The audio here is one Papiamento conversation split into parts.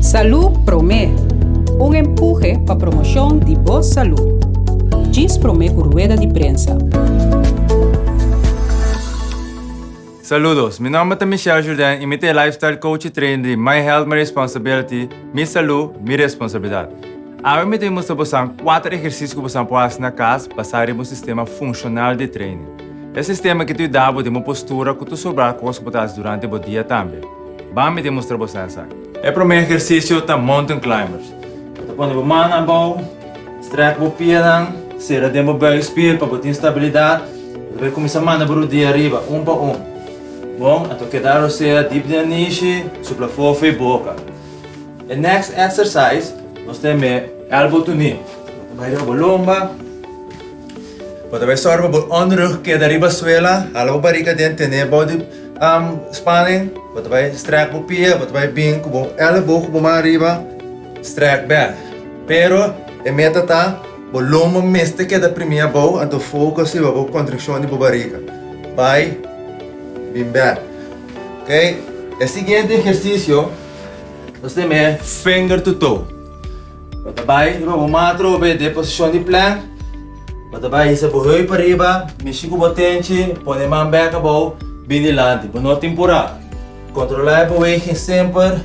Salú Promé, un empuhe pa promoshon di bo salú. Djis promé ku rueda di prensa. Saludos, mi nomber ta Michel Jourdain y mi ta e lifestyle coach y trainer di My Health My Responsibility, Mi Salú, Mi Responsabilidad. Awe mi ta bin mustra bosan cuater ehercicio cu bosan por haci na cas basa riba un sistema funcional di training. E sistema aki ta yuda bo den bo postura cu tur sobra cos cu bo ta haci durante bo dia tambe. Ban mi ta mustra bosan esaki. E prome ehercicio ta mountain climbers. Bo ta pone bo mannan abou, strek bo pianan, sera den bo buikspier pa bo tin stabilidad. Bo ta bay cuminsa manda bo rudia ariba, un pa un. Bon, anto keda rosea dip den nishi, supla fofo y boca. E next exercise nos ta heme elbow to knee. Bo ta bai riba bo lomba. Bo ta bai sòru pa bo onderrug keda riba suela. Hala bo barika den, tene bou di spanning. Bo ta bai strek bo pia, bo ta bai bin ku bo elleboog ku bo man riba, strek bèk. Pero e meta ta bo lomba mester keda primi abou, anto focus riba bo kontrakshon di bo barika. Bai bin bèk. Oké, e siguiente ehersisio. Nos ta heme finger to toe. Bo ta bai riba bo man atrobe den posishon di plank. Bo ta bai hisa bo heup ariba, mishi ku bo tenchi, pone man bek abou, bin dilanti. Bo no tin purá. Kontrolá e beweging semper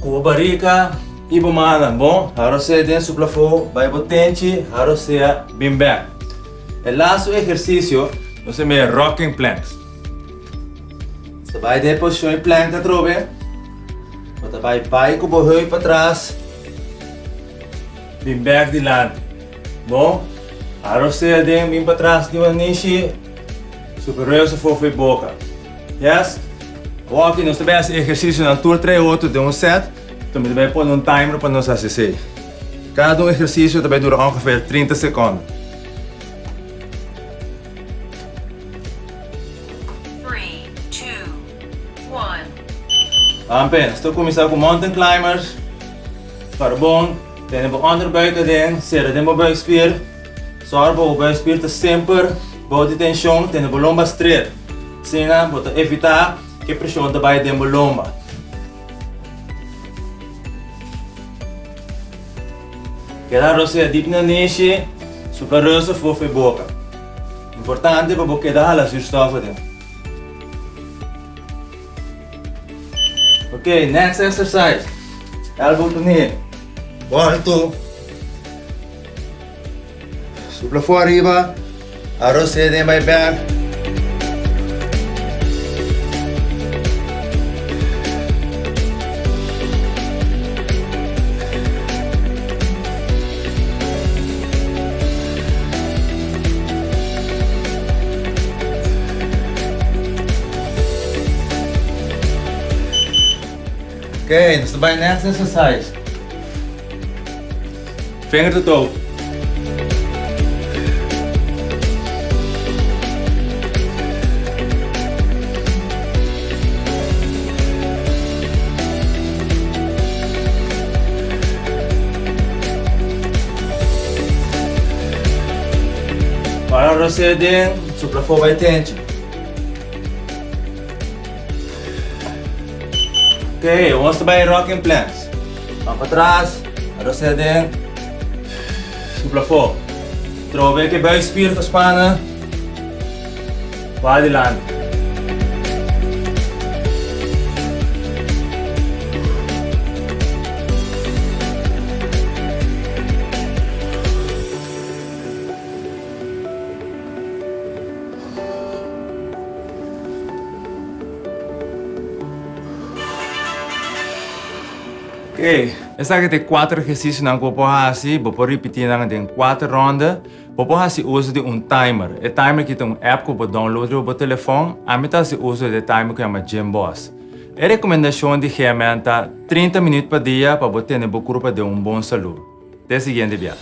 ku bo barika i bo mannan. Bon, haro sea den su plafó, bai bo tenchi, haro sea bin bek. E lastu ehersisio nos ta heme rocking planks. Ta bai den e posishon e plank atrobe. Bo ta bai bai ku bo heup patras. Bin bek dilanti. Bon, arosea den bin patras di wanishi. Super reusa for for e boka. Yes? Awor aki nos ta bai hasi ehersisionan tur tres otro den un set. Enton mi ta bai pone un timer pa nos hasi esei. Kada un ehersisio ta bai dura ongeveer 30 sekondo. Three, two, one. Ampe, nos ta kuminsá ku mountain climbers. Para bon, tene bo onderbuik aden, sera den bo buikspier. Sòru pa bo buikspier ta semper bou di tenshon, tene bo lomba stret. Asina bo ta evitá ku e preshon ta bai den bo lomba. Keda rosea dip na nishi, supla rosa for for e boka. Importante pa bo keda hala zuurstof aden. Ok, next exercise. Elbow to knee. Alto. Supla for ariba. Arosea den bai bek. Ok, nos ta bai next exercise. Finger to toe. Para rosea den, supla for bai tenchi. Ok, ons ta bai rocking planks. Ban patras, rosea den, supla for. Trobe ke buikspier gespannen. Bai dilanti. Ok, esaki ta e kuater ehersisionan ku bo por hasi. Bo por ripití nan den kuater ronda. Bo por hasi uso di un timer. E timer aki ta un app ku bo download riba bo telefòn. Ami ta hasi uso di e timer ku yama Gymboss. E rekomendashon di GMN ta 30 minüt pa dia pa bo tene bo kurpa den un bon salú. Te siguiente bia.